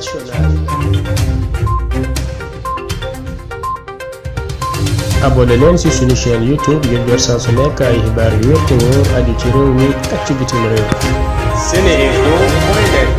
internationale. abonné leen ci suñu chaîne YouTube ngir jot saa su nekk ay xibaar yu wér te wóor aju ci réew mi ak ci bitim réew. Seneinfo.net.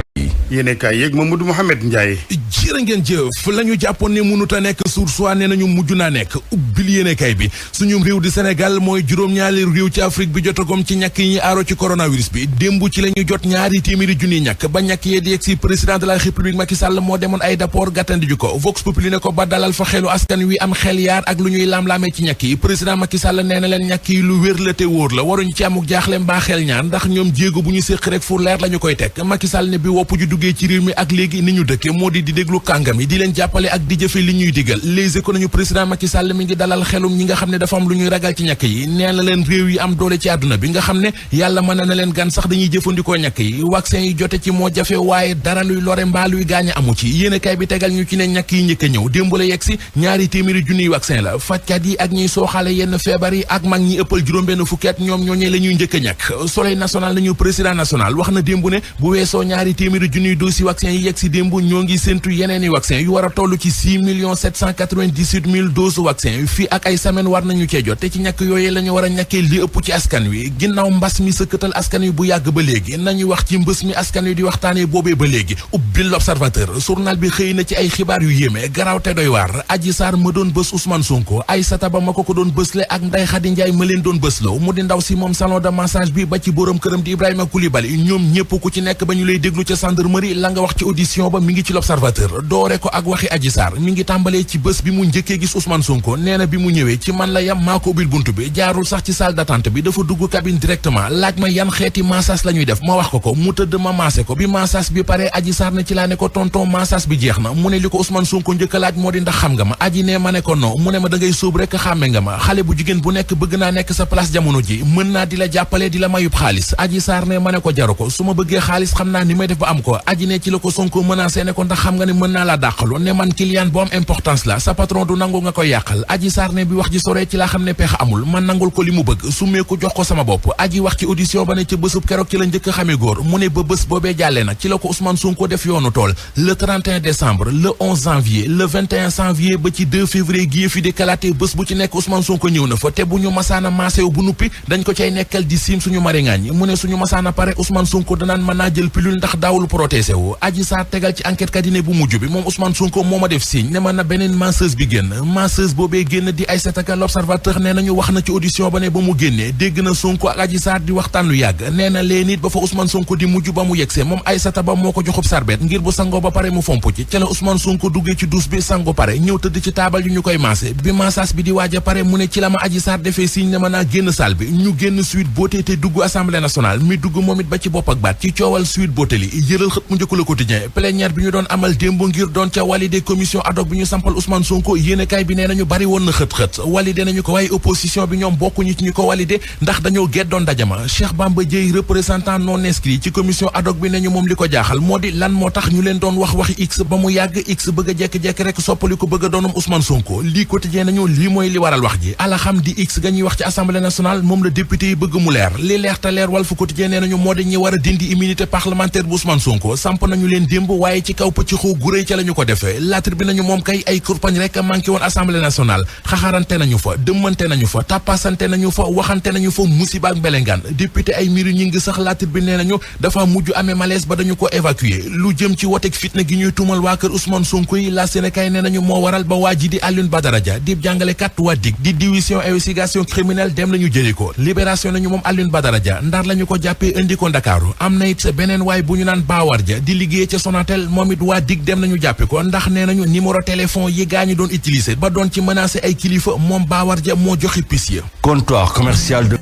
yéene kaay yeeg Mamadou Mouhamed Ndiaye. jërë ngeen jëf la ñu jàppoon ne mënut a nekk sursoi nee nañu mujj naa nekk ubbil yéene kaay bi suñu réew di Sénégal mooy juróom-ñaari réew ci Afrique bi jotagom ci ñàkk yi ñuy aaro ci coronavirus bi démb ci la ñu jot ñaari téeméeri junniy ñàkk ba ñàkk yee di yegg si président de la république Macky Sall moo demoon ay rapport gàttandi ju ko Vox Populi ne ko ba dalal fa xelu askan wi am xel yaar ak lu ñuy laam-laamee ci ñàkk yi président Macky Sall nee na leen ñàkk yi lu wér la te wóor la waruñu ci amuk jaaxle mbaa xel ñaar ndax ñoom jéego bu ñu séq rek fu leer la ñu koy teg Macky Sall ne bi wopp ju duggee ci réew mi ak léegi ni ñu dëkke moo di déglu kàngam yi di leen jàppale ak di jëfe li ñuy digal Les Échos nañu président Macky Sall mi ngi dalal xelum ñi nga xam ne dafa am lu ñuy ragal ci ñàkk yi nee na leen réew yi am doole ci àdduna bi nga xam ne yàlla mën na leen gan sax dañuy jëfandikoo ñàkk yi vaccin yi jote ci moo jafe waaye dara luy lore mbaa luy gaañ amu ci yéenekaay bi tegal ñu ci ne ñàkk yi njëkk a ñëw démb la yegg si ñaari téeméeri junniy vaccin la fajkat yi ak ñiy sooxaale yenn feebar yi ak mag ñi ëppal juróom-benn fukki at ñoom ñooñee la ñuy njëkk a ñàkk Soleil national nañu président national wax na démb ne bu weesoo ñaari téeméeri junniy doosi vaccin yi yegg si démb ñoo ngi séntu yeneeni vaccin yu war a toll ci 6,798,000 doses vaccin fii ak ay semaine war nañu cee jot te ci ñàkk yooyee la ñu war a ñàkkee li ëpp ci askan wi ginnaaw mbas mi sëkkatal askan wi bu yàgg ba léegi nañu wax ci mbës mi askan wi di waxtaanee boobee ba léegi ubbil l'Observateur journal bi xëy na ci ay xibaar yu yéeme garaaw te doy waar Adji Sarr ma doon bës Ousmane Sonko Aïssata Ba ma ko doon bësle ak Ndeye Khady Ndiaye ma leen doon bësloo mu di ndaw si moom salon de massage bi ba ci borom këram di Ibrahima Coulibaly ñoom ñëpp ku ci nekk ba ñu lay déglu ca gendarmerie la nga wax ci audition ba mi ngi ci l'Observateur doore ko ak waxi Adji Sarr mi ngi tàmbalee ci bés bi mu njëkkee gis Ousmane Sonko nee na bi mu ñëwee ci man la yam maa ko ubbil buntu bi jaarul sax ci salle d'attente bi dafa dugg cabine directement laaj ma yan xeeti massage la ñuy def ma wax ko mu tëdd ma massé ko bi massage bi pare Adji Sarr ne ci laa ne ko tonton massage bi jeex na mu ne li ko Ousmane Sonko njëkk a laaj moo di ndax xam nga ma Adji ne ma ne ko non mu ne ma da ngay sóob rek xàmme nga ma xale bu jigéen bu nekk bëgg naa nekk sa place jamono ji mën naa di la jàppale di la mayub xaalis Adji Sarr ne ma ne ko jaru ko su ma bëggee xaalis xam naa ni may def ba am ko Adji ne ci la ko Sonko menacé ne ko ndax xam nga ne mën naa la dàqalu ne man client bu am importance la sa patron du nangu nga koy yàqal Adji Sarr ne bi wax ji sore ci laa xam ne pexe amul man nangul ko li mu bëgg summee ko jox ko sama bopp Adji wax ci audition ba ne ca bésub keroog ci la njëkk xamee góor mu ne ba bés boobee jàllee nag ci la ko Ousmane Sonko def yoonu tool le 31 décembre le 11 janvier le 21 janvier ba ci 2 février gi fi di kalaate bés bu ci nekk Ousmane Sonko ñëw na fa te bu ñu masaana maasew bu nuppi dañ ko cay nekkal di siim suñu mariŋaañ mu ne suñu masaana pare Ousmane Sonko danaan mën naa jël pilule ndax daawul protégé wu Adji Sarr tegal ci enquête cabinet bu mujj bi moom Ousmane Sonko moo ma def signe ne ma na beneen masseuse bi génn masseuse boobee génn di Aïssata Ka l'Observateur nee nañu wax na ci audition ba ne ba mu génnee dégg na Sonko ak Adji Sarr di waxtaan lu yàgg nee na lee nit ba fa Ousmane Sonko di mujj ba mu yegsee moom Aïssata Ba moo ko joxub sarbet ngir bu sangoo ba pare mu fomp ci ca la Ousmane Sonko duggee ci douche bi sango pare ñëw tëdd ci taabal yu ñu koy maase bi massage bi di waaj a pare mu ne ci la ma Adji Sarr defee signe ne ma naa génn salle bi ñu génn Sweet Beauté te dugg Assemblée nationale mi dugg moom it ba ci bopp ak baat ci coowal Sweet Beauté li yëral xët mu njëkk Le Quotidien plénière bi ñu doon amal démb ngir doon ca validé commission ad hoc bi ñu sampal Ousmane Sonko yéenekaay bi nee nañu bari woon na xët-xët validé nañu ko waaye opposition bi ñoom bokkuñu ci ñu ko validé ndax dañoo geddoon ndajama Cheikh Bamba Dièye représentant non inscrit ci commission ad hoc bi nañu moom li ko jaaxal moo di lan moo tax ñu leen doon wax waxi X ba mu yàgg X bëgg a jekk-jekk rek soppali ko bëgg a doonum Ousmane Sonko lii Quotidien nañu lii mooy li waral wax ji alaxam di X ga ñuy wax ci assemblée nationale moom la député yi bëgg mu leer li leer te leer Walf Quotidien nee nañu moo di ñi war a dindi immunité parlementaire bu Ousmane Sonko samp nañu leen démb waaye ci kaw pëcc xoo gu rëy ca la ñu ko defee laatr bi nañu moom kay ay kurpañ rek manqué woon assemblée nationale xaxarante nañu fa dëmmante nañu fa tàppasante nañu fa waxante nañu fa musiba ak mbelengaan député ay miru ñi ngi sax laatr bi nee nañu dafa mujj amee malaise ba dañu ko évacuer lu jëm ci woteeg fitna gi ñuy tuumal waa kër Ousmane Sonko yi la Sénégal nee nañu moo waral ba waa ji di Alioune Badara Dia di jàngalekat waa DIC di division investigation criminelle dem nañu jëli ko libération nañu moom Alioune Badara Dia ndar lañu ko jàppee indi ko Ndakaaru am na it beneen waay bu ñu naan Bawar Dia di liggéey ca Sonatel moom it waa DIC dem nañu jàppi ko ndax nee nañu numéro téléphone yi gaañu doon utiliser ba doon ci menacer ay kilifa moom Bawar Dia moo joxe pis ya comptoir commercial de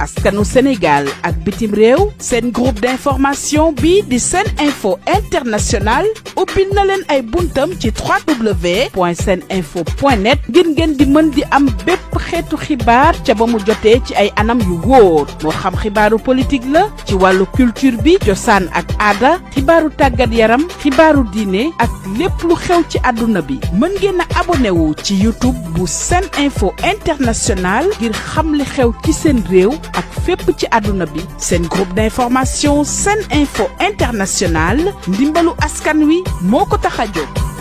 askanu Sénégal ak bitim réew seen groupe d'information bi di Seneinfo International ubbil na leen ay buntam ci www.seneinfo.net ngir ngeen di mën di am bépp xeetu xibaar ca ba mu jotee ci ay anam yu wóor moo xam xibaaru politique la ci wàllu culture bi cosaan ak aada xibaaru tàggat yaram xibaaru diine ak lépp lu xew ci àdduna bi mën ngeen a abonné wu ci YouTube bu Seneinfo International ngir xam li xew ci seen réew ak fépp ci àdduna bi seen groupe d'information Sene Info International ndimbalu askan wi moo ko tax a jóg.